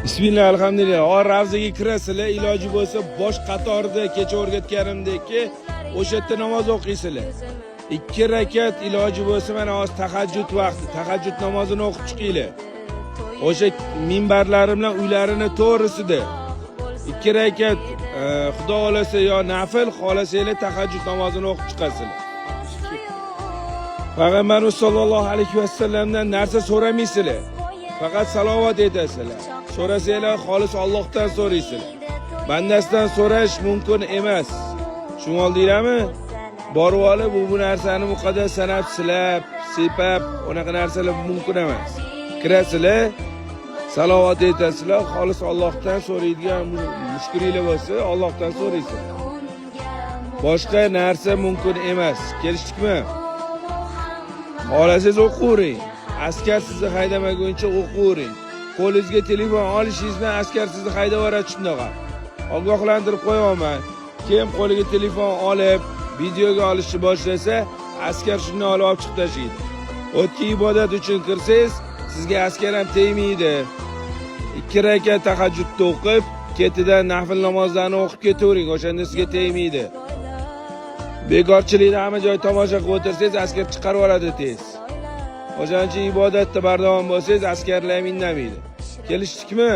Bismillah, alhamdulillah. O ravzaga kirasizlar, iloji bo'lsa bosh qatorda kecha o'rgatganimdek, o'sha yerda namoz o'qiysizlar. 2 rakat iloji bo'lsa, mana hozir tahajjud vaqti, tahajjud namozini o'qib chiqinglar. O'sha minbarlari bilan uylarini to'g'risida 2 rakat Xudo xolasa yo nafl, xohlasanglar tahajjud namozini o'qib chiqasizlar. Payg'ambarimiz sollallohu alayhi vasallamdan narsa so'ramaysizlar. Faqat salovat aytasizlar. So'rasanglar xolis Allohdan so'raysizlar. Bandasidan so'rash mumkin emas. Tushunib oldinglarmi? Borib olib bu narsani muqaddas sanab, silab, sepab, unaqa narsalar mumkin emas. Kirasizlar, salovat aytasizlar, xolis Allohdan so'raydigan mushkulinglar bo'lsa, Allohdan so'raysizlar. Boshqa narsa mumkin emas. Kelishdikmi? Xohlasangiz o'qiyvering. Askar sizni haydamaguncha o'qiyvering. Qo'lingizga telefon olishingiz bilan askar sizni haydab yuboradi shundoq ham. Ogohlantirib qo'yyapman. Kim qo'liga telefon olib, videoga olishni boshlasa, askar shuni olib olib chiqib tashlaydi. O'tga ibodat uchun kirsangiz, sizga askar ham tegmaydi. 2 rakat tahajjudni o'qib, ketidan nafl namozlarni o'qib ketavering, o'shanda sizga tegmaydi. Bekorchilikni hamma joy tomosha qilib o'tirsangiz, askar chiqarib yuboradi tez. O'shaning uchun ibodatda bardavom bo'lsangiz, askarlar ham indamaydi. Kelishdikmi?